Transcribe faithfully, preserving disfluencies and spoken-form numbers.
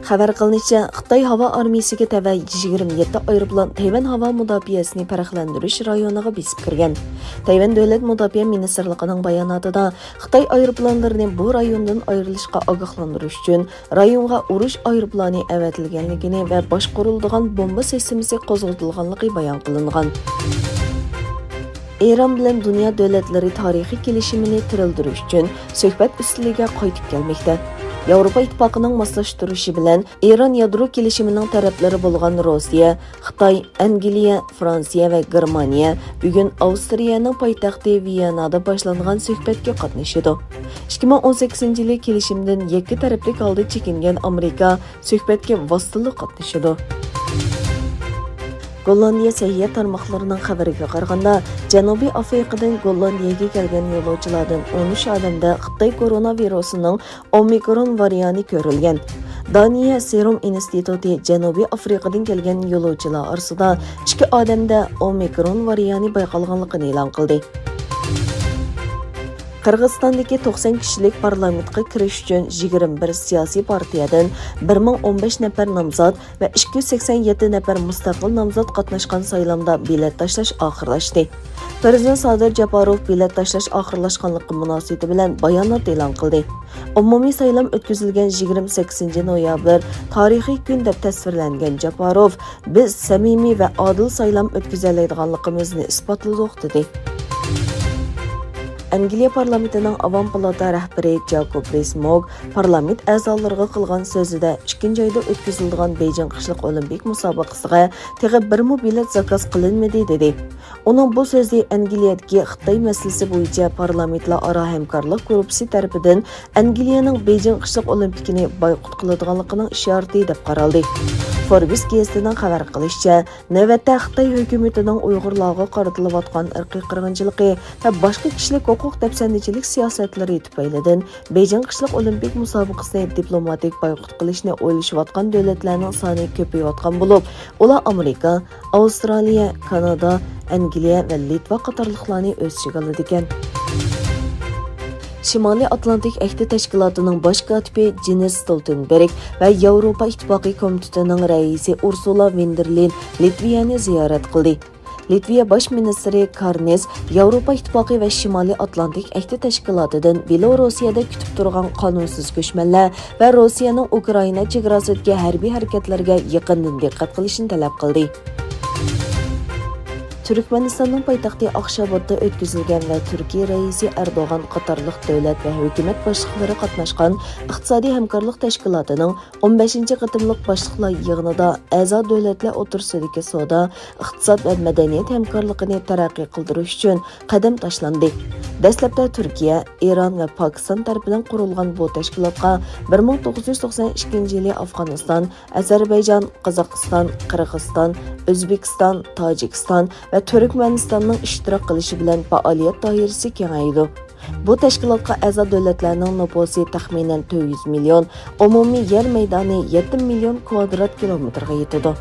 خەۋەر قىلىنىشىچە، خىتاي ھاۋا ئارمىيىسىگە تەۋە يىگىرمە يەتتە ئايروپىلان تەيۋەن ھاۋا مۇداپىئەسىنى پەرقلەندۈرۈش رايونىغا بېسىپ كىرگەن. تەيۋەن دۆلەت مۇداپىئە مىنىستىرلىقىنىڭ باياناتىدا خىتاي ئايروپىلانلىرىنى بۇ رايوندىن ئايرىلىشقا ئاگاھلاندۇرۇش ئۈچۈن رايونغا ئۇرۇش ئايروپىلانى ئەۋەتىلگەنلىكىنى ۋە باشقۇرۇلىدىغان بومبا سىستېمىسى قوزغىتىلغانلىقى بايان قىلىنغان. ئىران بىلەن دۇنيا دۆلەتلىرى تارىخىي كېلىشىمىنى تىرىلدۈرۈش ئۈچۈن سۆھبەت ئۈستىلىگە قايتىپ كەلمەكتە. ياۋروپا ئىتتىپاقىنىڭ ماسلاشتۇرۇشى بىلەن ئىران يادرو كېلىشىمىنىڭ تەرەپلىرى بولغان روسىيە، خىتاي، ئەنگلىيە، فرانسىيە ۋە گېرمانىيە بۈگۈن ئاۋسترىيەنىڭ پايتەختى ۋىيانادا باشلانغان سۆھبەتكە قاتنىشىدۇ. ئىككى مىڭ ئون سەككىزىنچى يىلى كېلىشىمدىن يەككە تەرەپلىك ھالدا چېكىنگەن ئامېرىكا سۆھبەتكە ۋاسىتىلىك قاتنىشىدۇ. گوللاندىيە سەھىيە تارماقلىرىنىڭ خەۋىرىگە قارىغاندا، جەنۇبىي ئافرىقىدىن گوللاندىيەگە كەلگەن يولۇچىلاردا ئون ئۈچ ئادەمدە خىتاي كورونا ۋىرۇسىنىڭ ئومىكرون ۋارىيانى كۆرۈلگەن. دانىيە سېرۇم ئىنستىتۇتى جەنۇبىي ئافرىقىدىن كەلگەن يولۇچىلار ئارىسىدا ئىككى ئادەمدە ئومىكرون ۋارىيانى بايقالغانلىقىنى ئېلان قىلدى. قىرغىزىستاندىكى توقسان كىشىلىك پارلامېنتقا كىرىش ئۈچۈن يىگىرمە بىر سىياسىي پارتىيەدىن بىر مىڭ ئون بەش نەپەر نامزات ۋە ئىككى يۈز سەكسەن يەتتە نەپەر مۇستەقىل نامزات قاتناشقان سايلامدا بېلەت تاشلاش ئاخىرلاشتى. پىرېزىدېنت سادىر جاپاروف بېلەت تاشلاش ئاخىرلاشقانلىقى مۇناسىۋىتى بىلەن بايانات ئېلان قىلدى. ئومۇمىي سايلام ئۆتكۈزۈلگەن يىگىرمە سەككىزىنچى نويابىر تارىخىي كۈن دەپ تەسۋىرلەنگەن جاپاروف، بىز سەمىمىي ۋە ئادىل سايلام ئۆتكۈزەلەيدىغانلىقىمىزنى ئىسپاتلىدۇق، دېدى. ئەنگلىيە پارلامېنتىنىڭ ئاۋام پالاتا رەھبىرى جاكوب رىس-موگ پارلامېنت ئەزالىرىغا قىلغان سۆزىدە، ئىككىنچى ئايدا ئۆتكۈزۈلىدىغان بېيجىڭ قىشلىق ئولىمپىك مۇسابىقىسىغا تېخى بىرمۇ بېلەت زاكاز قىلىنمىدى، دېدى. ئۇنىڭ بۇ سۆزى ئەنگلىيەدىكى خىتاي مەسىلىسى بويىچە پارلامېنتلار ئارا ھەمكارلىق گۇرۇپپىسى تەرىپىدىن ئەنگلىيەنىڭ بېيجىڭ قىشلىق ئولىمپىكىنى بايقۇت قىلىدىغانلىقىنىڭ ئىشارىتى دەپ قارالدى. فوربس گېزىتىنىڭ خەۋەر قىلىشىچە، نۆۋەتتە خىتاي ھۆكۈمىتىنىڭ ئۇيغۇرلارغا قارىتىلىۋاتقان ئىرقىي قىرغىنچىلىقى ۋە باشقا كىشىلىك ھوقۇق دەپسەندىچىلىك سىياسەتلىرى تۈپەيلىدىن بېيجىڭ قىشلىق ئولىمپىك مۇسابىقىسىنى دىپلوماتىك بايقۇت قىلىشنى ئويلىشىۋاتقان دۆلەتلەرنىڭ سانى كۆپىيىۋاتقان بولۇپ، ئۇلار ئامېرىكا، ئاۋسترالىيە، كانادا، ئەنگلىيە ۋە لىتۋا قاتارلىقلارنى ئۆز ئىچىگە ئالىدىكەن. شىمالىي ئاتلانتىك ئەھدى تەشكىلاتىنىڭ باش كاتىپى جېنس ستولتېنبېرگ ۋە ياۋروپا ئىتتىپاقى كومىتېتىنىڭ رەئىسى ئۇرسۇلا ۋېندېرلېين لىتۋىيەنى زىيارەت قىلدى. لىتۋىيە باش مىنىستىرى كارنېس ياۋروپا ئىتتىپاقى ۋە شىمالىي ئاتلانتىك ئەھدى تەشكىلاتىدىن بېلوروسىيەدە كۈتۈپ تۇرغان قانۇنسىز كۆچمەنلەر ۋە روسىيەنىڭ ئۇكرائىنا چېگراسىدىكى ھەربىي ھەرىكەتلەرگە يېقىندىن دىققەت قىلىشنى تەلەپ قىلدى. تۈركمەنىستاننىڭ پايتەختى ئاخشابادتا ئۆتكۈزۈلگەن ۋە تۈركىيە رەئىسى ئەردوغان قاتارلىق دۆلەت ۋە ھۆكۈمەت باشلىقلىرى قاتناشقان ئىقتىسادىي ھەمكارلىق تەشكىلاتىنىڭ ئون بەشىنچى قېتىملىق باشلىقلار يىغىنىدا ئەزا دۆلەتلەر ئوتتۇرىسىدىكى سودا، ئىقتىساد ۋە مەدەنىيەت ھەمكارلىقىنى تەرەققىي قىلدۇرۇش ئۈچۈن قەدەم تاشلاندى. دەسلەپتە تۈركىيە، ئىران ۋە پاكىستان تەرىپىدىن قۇرۇلغان بۇ تەشكىلاتقا بىر مىڭ توققۇز يۈز توقسان ئىككىنچى يىلى ئافغانىستان، ئەزەربەيجان، قازاقىستان، قىرغىزىستان، ئۆزبېكىستان، تاجىكىستان ۋە تۈركمەنىستاننىڭ ئىشتىراك قىلىشى بىلەن پائالىيەت دائىرىسى كېڭەيدۇ. بۇ تەشكىلاتقا ئەزا دۆلەتلەرنىڭ نوپۇسى تەخمىنەن تۆت يۈز مىليون، ئومۇمىي يەر مەيدانى يەتتە مىليون كۋادرات كىلومېتىرغا يېتىدۇ.